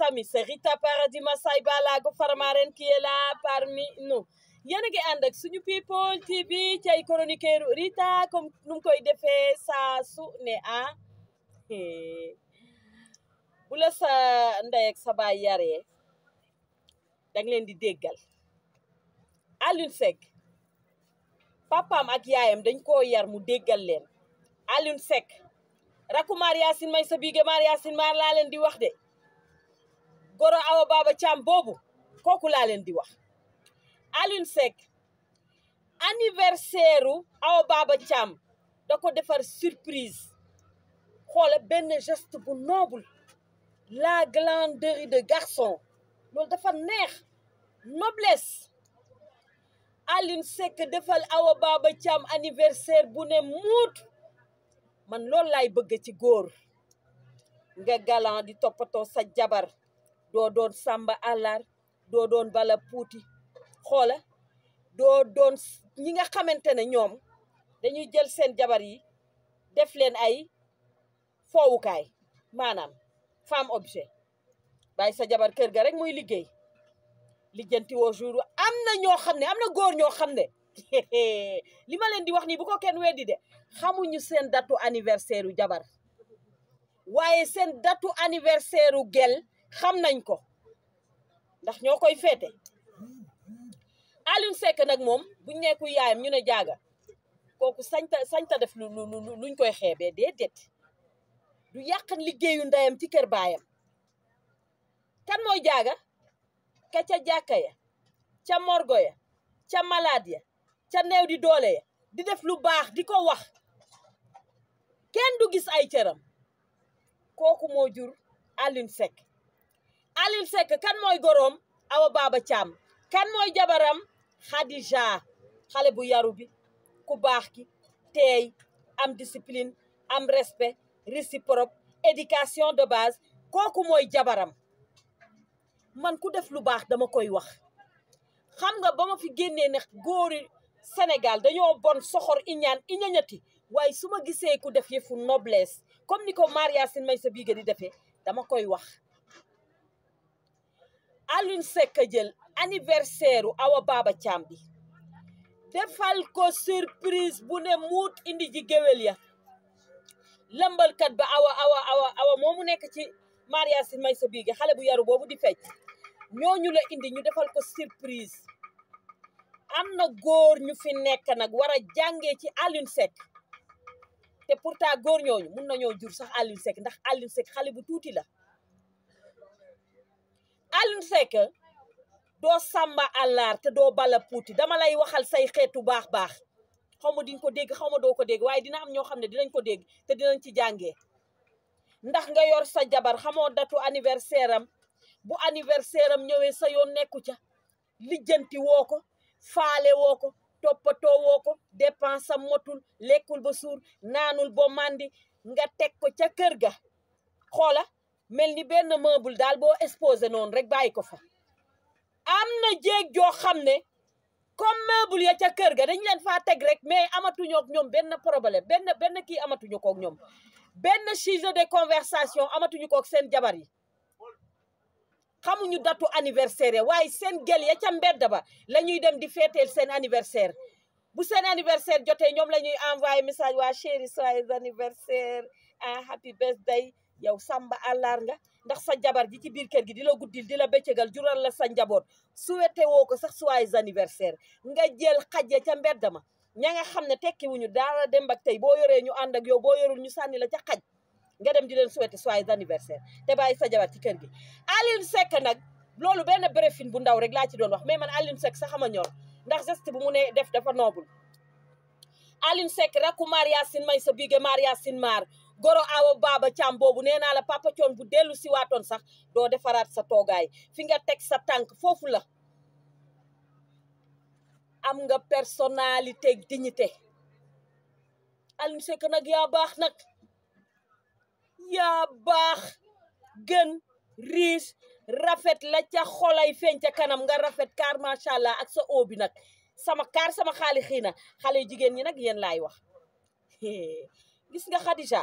amis, c'est Rita Paradis Massaï Balago Farmaren qui est là parmi nous. Yéen a ngi ànd ak suñu people TV ci ay chroniqueur Rita comme nu mu koy defee saa su ne bu la sa ndey ak sa baay yaree dang leen di déggal. Alioune Seck papaam ak yaayam dañ koo yar mu déggal leen. Alioune Seck rakku Mariasin may sa biige Mariasin maar laa leen di wax de goro Awa Baba Thiam boobu kooku laa leen di wax. Alioune Seck anniversaire u Awa Baba Thiam da ko defar surprise xoola benn geste bu noble la glanderie de garçon loolu dafa neex noblesse. Alioune Seck defal Awa Baba Thiam anniversaire bu ne muut man loolu laay bëgg ci góor nga galant di toppatoo sa jabar doo doon samba àllar doo doon bala puuti xoola doo doon ñi nga xamante ne ñoom dañuy jël seen jabar yi def leen ay foowukaay maanaam femme objet bàyyi sa jabar kër ga rek muy liggéey lijjanti woo jour am na ñoo xam ne am na góor ñoo xam ne li ma leen di wax nii bu ko kenn weddi de xamuñu seen datu anniversaire u jabar waaye seen datu anniversaire u gel xam nañ ko ndax ñoo koy féete. Alioune Seck nag moom buñ nekku yaayam ñu ne jaaga kooku sañta def luñ koy xeebee déedéet du yàq liggéeyu ndeyam ci kër baayam. kan mooy jaaga ka ca jàkka ya ca morgo ya ca malade ya ca néew di doole ya di def lu baax di ko wax kenn du gis ay cëram kooku moo jur Alioune Seck. Alioune Seck kan mooy goroom Awa Baba Thiam kan mooy jabaram Khadija xale bu yaru bi ku baax ki teey am discipline am respect réciproque éducation de base kooku mooy jabaram. man ku def lu baax dama koy wax xam nga ba ma fi génnee ne góori Sénégal dañoo bon soxor iñañati waaye su ma gisee ku def yëfu noblesse comme ni ko Mariasin may sa biiga di defee dama koy wax. Alioune Seck jël anniversaire u Awa Baba Thiam bi defal ko surprise bu ne muut indi ji géwél ya lëmbalkat ba awa moomu nekk ci Mariasin may sa biiga xale bu yaru boobu di fecc ñooñu la indi ñu defal ko surprise. am na góor ñu fi nekk nag war a jàngee ci Alioune Seck te pourtant góor ñooñu mun nañoo jur sax Alioune Seck ndax Alioune Seck xale bu tuuti la. Alioune Seck doo sàmba àllar te doo bala puuti dama lay waxal say xeetu baax xaw ma diñ ko dégg xaw ma doo ko dégg waaye dina am ñoo xam ne dinañ ko dégg te dinañ ci jàngee. ndax nga yor sa jabar xamoo datu anniversaire am bu anniversaire am ñëwee sa yoon nekku ca lijjanti woo ko faale woo ko toppatoo woo ko dépense am motul lekkul ba suur naanul ba màndi nga teg ko ca kër ga xoola mel ni benn meuble daal boo exposé noonu rek bàyyi ko fa. am na jéeg joo xam ne comme meuble ya ca kër ga dañ leen faa teg rek mais amatuñoo ak ñoom benn problème benn kii amatuñu ko ak ñoom benn sujet de conversation amatuñu ko ak seen jabar yi. xamuñu datu anniversaire waaye seen gel ya ca mbedd ba la ñuy dem di feeteel seen anniversaire bu seen anniversaire jotee ñoom la ñuy envoyé message waa chéri soyez anniversaire happy birthday yow samba àllar nga ndax sa jabar ji ci biir kër gi di la guddil di la bëccëgal jural la sa njaboot souhaité woo ko sax soyez anniversaire nga jël xaj ya ca mbedd ma ña nga xam ne tekkiwuñu dara dem ak tey boo yoree ñu ànd ak yow boo yorul ñu sànni la ca xaj nga dem di leen souhaiter soyez anniversaire te bàyyi sa jabar ci kër gi. Alioune Seck nag loolu benn brefine bu ndaw rek laa ci doon wax mais man Alioune Seck sax xama ñor ndax geste bu mu ne def dafa noble. Alioune Seck rakku Mariasin may sa biige Mariasin maar goro Awa Baba Thiam boobu nee naa la papa coon bu dellu si waatoon sax doo defaraat sa toogaay fi nga teg sa tànk foofu la. am nga personnalité dignité Alioune Seck nag yaa baax nag. yaa baax gën riis rafet la ca xolay feeñ ca kanam nga rafet kaar macha allah ak sa obi nag sama kaar sama xaali xiina xale jigéen ñi nag yéen laay wax. gis nga Khadija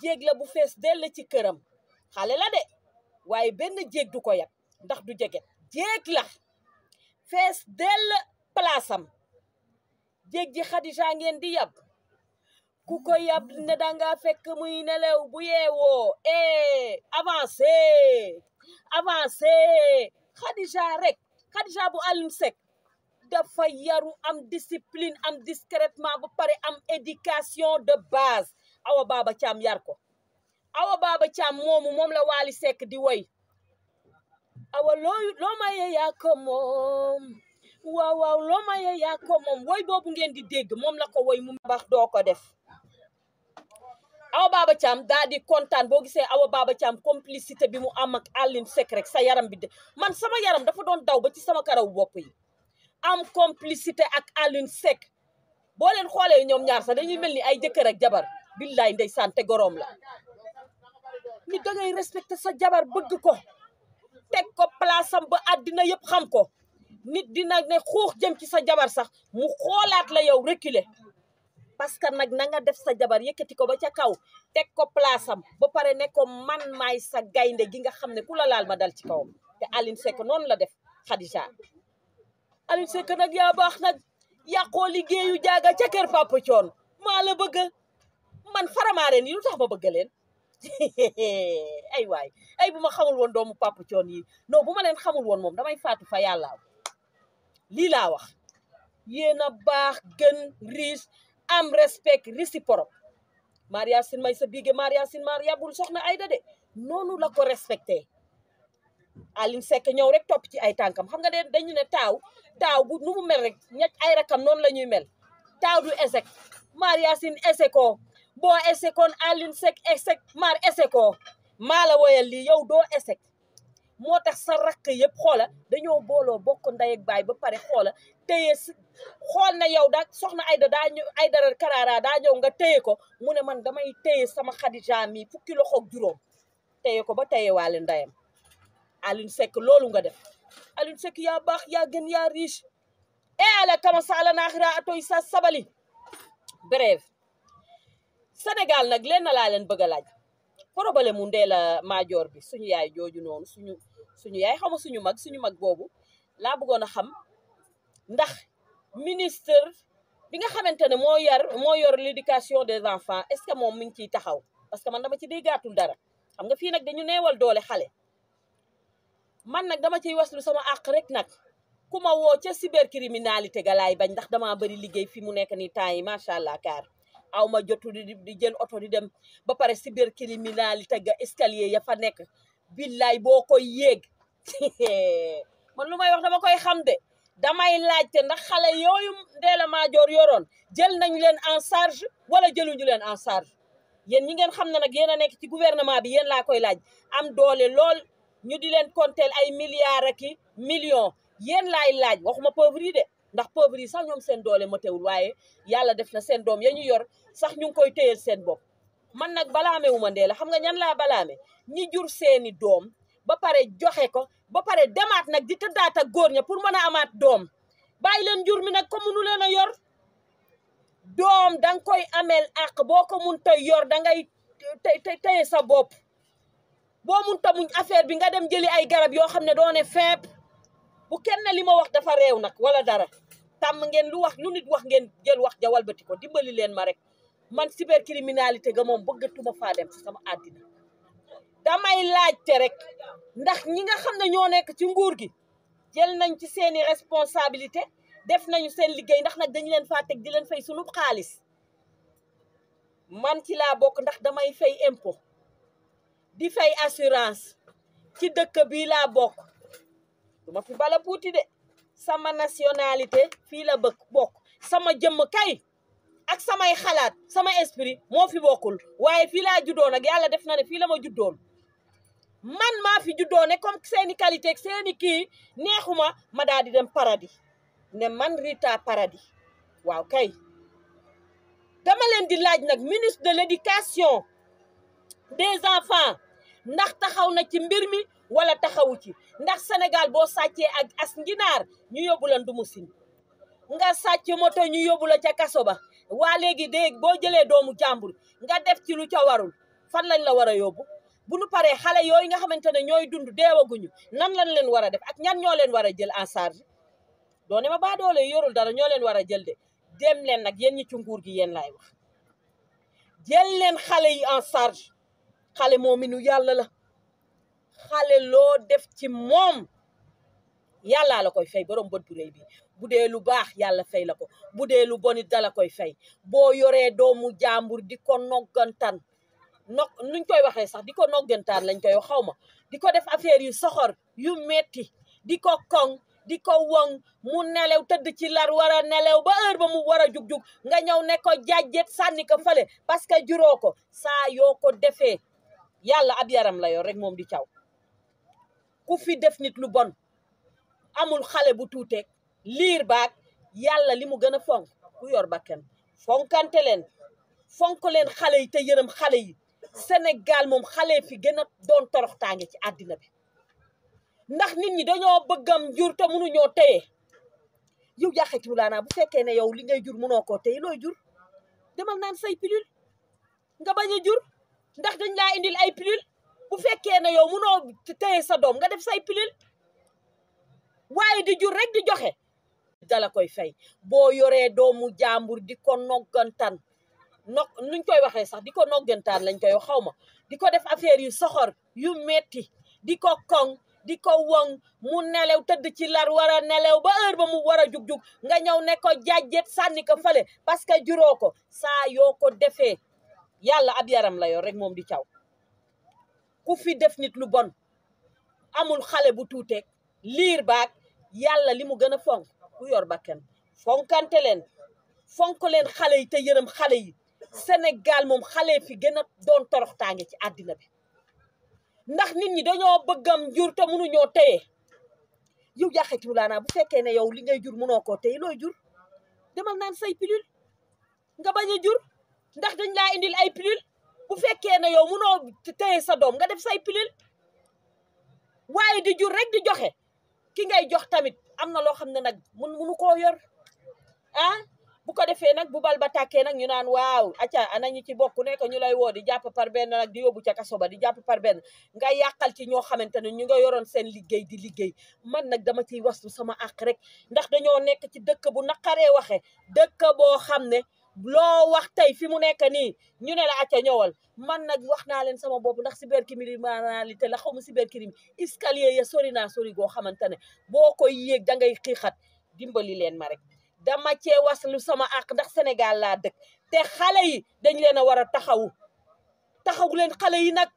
jéeg la bu fees dell ci këram xale la de waaye benn jéeg du ko yab ndax du jeget jéeg la fees dell palaasam jéeg ji Xadija ngeen di yab ku ko yab ne danga fekk muy nelew bu yeewoo avancé Xadija rek Xadija bu Alioune Seck dafa yaru am discipline am discrètement ba pare am éducation de base Awa Baba Thiam yar ko Awa Baba Thiam moom la Wally Seck di woy awa loo maye yaa ko moom waaw loo maye yaa ko moom woy boobu ngeen di dégg moom la ko woy mu baax doo ko def Awa Baba Thiam daa di kontaan boo gisee Awa Baba Thiam complicité bi mu am ak Alioune Seck rek sa yaram bi de man sama yaram dafa doon daw ba ci sama karaw bopp yi am complicité ak Alioune Seck boo leen xoolee ñoom ñaar sax dañuy mel ni ay jëkkër ak jabar billaay ndeysaan te goroom la ni dangay respecté sa jabar bëgg ko teg ko place am ba àddina yëpp xam ko nit dina ne xuux jëm ci sa jabar sax mu xoolaat la yow reculer parce que nag na nga def sa jabar yëkkati ko ba ca kaw teg ko place am ba pare ne ko man maay sa gaynde gi nga xam ne ku la laal ma dal ci kawam te Alioune Seck noonu la def Xadija Alioune Seck nag yaa baax nag yàqoo liggéeyu jaaga ca kër Papa Thione maa la bëgg man faramaareen yi lu tax ma bëgg leen ay waay ay bu ma xamul woon doomu Papa Thione yi non bu ma leen xamul woon moom damay faatu fa yàllaaw lii laa wax yéen a baax gën riche am respect réciproque Maria Sin may sa bige Maria Sin Maria bul soxna Ayda de noonu la ko respecté Alioune Seck ñëw rek topp ci ay tànkam xam nga de dañu ne taaw bu nu mu mel rek ñett ay rakam noonu la ñuy mel taaw du échec Maria Sin échecoo boo échecoon Alioune Seck échec maar échecoo maa la woyal lii yow doo échec moo tax sa rakk yëpp xoola dañoo booloo bokk ndey ak baay ba pare xoola téye xool na yow da soxna Ayda daa ñëw Aydara Karara daa ñëw nga téye ko mu ne man damay téye sama Xadija mi fukki loxo ak juróom téye ko ba téye waale ndeyam Alioune Seck loolu nga def Alioune Seck yaa baax yaa gën yaa riche ala kama sala naaxira atoy sa sabali bref Sénégal nag leen na laa leen bëgg a laaj problème mu Ndella Madior bi suñu yaay jooju noonu suñu yaay xaw ma suñu mag boobu laa bëggoon a xam ndax ministre bi nga xamante ne moo yor l'éducation des enfants est-ce que moom mi ngi ciy taxaw parce que man dama ci déggaatul dara xam nga fii nag dañu neewal doole xale man nag dama ciy waslu sama àq rek nag ku ma woo ca cybercriminalité ga laay bañ ndax damaa bëri liggéey fi mu nekk nii temps yi macha allah kaar aw ma jotu di jël oto di dem ba pare cybercriminalité ga escalier ya fa nekk billaay boo koy yéeg man lu may wax dama koy xam de damay laajte ndax xale yooyu Ndella Madior yoroon jël nañu leen en charge wala jëluñu leen en charge yéen ñi ngeen xam ne nag yéen a nekk ci gouvernement bi yéen laa koy laaj am doole lool ñu di leen compter ay milliards ak i millions yéen laay laaj waxuma pauvre yi de ndax pauvre yi sax ñoom seen doole ma teewul waaye yàlla def na seen doom ya ñu yor sax ñu ngi koy téyel seen bopp man nag balaame wu ma Ndella xam nga ñan laa balaame ñi jur seeni doom ba pare joxe ko ba pare demaat nag di tëddaat ak góor ña pour mën a amaat doom bàyyi leen jur mi nag ko mënu leen a yor doom danga koy ameel àq boo ko mun ta yor dangay téye sa bopp boo mun ta muñ affaire bi nga dem jëli ay garab yoo xam ne doone feeb bu kenn li ma wax dafa réew nag wala dara tàmm ngeen lu nit wax ngeen jël wax ja walbati ko dimbali leen ma rek man cybercriminalité ga moom bëggatuma faa dem ci sama àddina damay laajte rek ndax ñi nga xam ne ñoo nekk ci nguur gi jël nañ ci seeni responsabilité def nañu seen liggéey ndax nag dañu leen faa teg di leen fay sunu xaalis man ci laa bokk ndax damay fay impôt di fay assurance ci dëkk bii laa bokk duma fi bala puuti de sama nationalité fii la bokk sama jëmm kay ak samay xalaat sama esprit moo fi bokkul waaye fii laa juddoo nag yàlla def na ne fii la ma juddoon man maa fi juddoo ne comme seeni qualité ak seeni kii neexuma ma daal di dem paradis ne man Rita paradis waaw kay dama leen di laaj nag ministre de l'éducation des enfants ndax taxaw na ci mbir mi wala taxawu ci ndax Sénégal boo sàccee ak as nginaar ñu yóbbu la ndumu sin nga sàcc moto ñu yóbbu la ca kaso ba waa léegi dégg boo jëlee doomu jàmbur nga def ci lu ca warul fan lañ la war a yóbbu bu nu paree xale yooyu nga xamante ne ñooy dund deewaguñu nan lañ leen war a def ak ñan ñoo leen war a jël en charge doone ma baa doole yorul dara ñoo leen war a jël de dem leen nag yéen ñi ci nguur gi yéen laay wax jël leen xale yi en charge xale moominu yàlla la xale loo def ci moom yàllaa la koy fay borom bët bu réy bi bu dee lu baax yàlla fay la ko bu dee lu bonit dala koy fay boo yoree doomu jàmbur di ko noggantaan nuñ koy waxee sax di ko noggantaan lañ koy wax xaw ma di ko def affaire yu soxor yu metti di ko koŋ di ko woŋ mu nelew tëdd ci lar war a nelew ba heure ba mu war a jug-jug nga ñëw ne ko jàjjet sànni ko fële parce que juróo ko saa yoo ko defee yàlla ab yaram la yor rek moom di caw ku fi def nit lu bon amul xale bu tuuteeg liir baag yàlla li mu gën a fonk ku yor bakken fonkante leen fonk leen xale yi te yërëm xale yi Sénégal moom xale fi gën a doon toroxtaange ci àddina bi ndax nit ñi dañoo bëggam jur te mënuñoo téye yow yàqetu laanaa bu fekkee ne yow li ngay jur mënoo koo téye looy jur demal naan say pilule nga bañ a jur ndax dañ laa indil ay pilule bu fekkee ne yow mënoo téye sa doom nga def say pilule waaye di jur rek di joxe dala koy fay boo yoree doomu jàmbur di ko noggantaan nuñ koy waxee sax di ko noggantaan lañ koy wax xaw ma di ko def affaire yu soxor yu metti di ko koŋ di ko woŋ mu nelew tëdd ci lar war a nelew ba heure ba mu war a jug-jug nga ñëw ne ko jàjjet sànni ko fële parce que juróo ko saa yoo ko defee yàlla ab yaram la yor rek moom di caw ku fi def nit lu bon amul xale bu tuuteeg liir baag yàlla li mu gën a fonk ku yor bakken fonkante leen fonk leen xale yi te yërëm xale yi Sénégal moom xale fi gën a doon toroxtaange ci àddina bi ndax nit ñi dañoo bëggam jur te mënuñoo téye yow yàqetu laanaa bu fekkee ne yow li ngay jur mënoo koo téye looy jur demal naan say pilule nga bañ a jur ndax dañ laa indil ay pilule bu fekkee ne yow mënoo téye sa doom nga def say pilule waaye di jur rek di joxe ki ngay jox tamit am na loo xam ne nag mënu koo yor ah bu ko defee nag bu bal ba tàkkee nag ñu naan waaw acca ana ñu ci bokk ne ko ñu lay woo di jàpp par benn nag di yóbbu ca kaso ba di jàpp par benn nga yàqal ci ñoo xamante ne ñu nga yoroon seen liggéey di liggéey man nag dama ciy waslu sama àq rek ndax dañoo nekk ci dëkk bu naqaree waxe dëkk boo xam ne loo wax tey fi mu nekk nii ñu ne la acca ñëwal man nag wax naa leen sama bopp ndax cybercriminalité la xaw ma cybercrime escalier ya sori naa sori goo xamante ne boo koy yéeg da ngay xiixat dimbali leen ma rek dama cee waslu sama àq ndax Sénégal laa dëkk te xale yi dañ leen a war a taxawu leen xale yi nag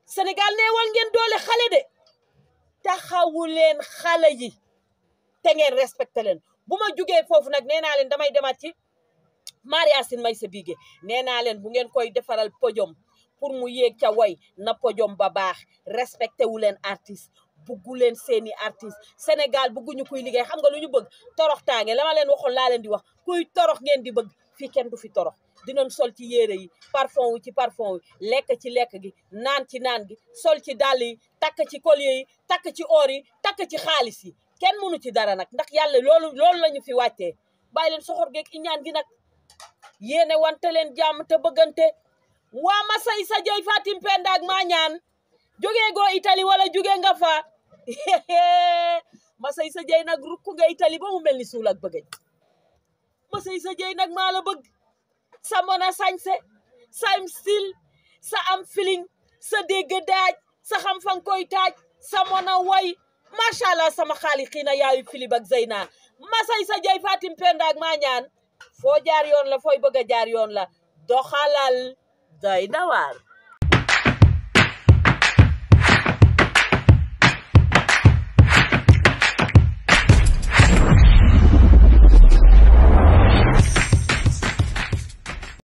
Sénégal neewal ngeen doole xale de taxawu leen xale yi te ngeen respecté leen bu ma jugee foofu nag nee naa leen damay demaat ci Mariasin may sa biige nee naa leen bu ngeen koy defaral podium pour mu yéeg ca way na podium ba baax respecté wu leen artiste buggu leen seeni artiste Sénégal bugguñu kuy liggéey xam nga lu ñu bëgg toroxtaange la ma leen waxoon laa leen di wax kuy torox ngeen di bëgg fii kenn du fi torox dinañ sol ci yére yi parfum wi ci parfum wi lekk ci lekk gi naan ci naan gi sol ci dàll yi takk ci collier yi takk ci or yi takk ci xaalis yi kenn mënu ci dara nag ndax yàlla loolu la ñu fi wàccee bàyyi leen soxor geeg iñaan gi nag yéene wante leen jàmm te bëggante waa masay sa jëy Fatim Penda ak maa ñaan jógee goo Italie wala jógee nga fa masay sa jëy nag rukku nga Italie ba mu mel ni suul ak bëggëj masay sa jëy nag maa la bëgg sa mën a sañse sa am style sa am feeling sa dégg daaj sa xam fan koy taaj sa mën a way macha allah sama xaali xiina yaayu Philip ak Zeyna masay sa jëy Fatim Penda ak maa ñaan foo jaar yoon la fooy bëgg a jaar yoon la doxalal doy na waar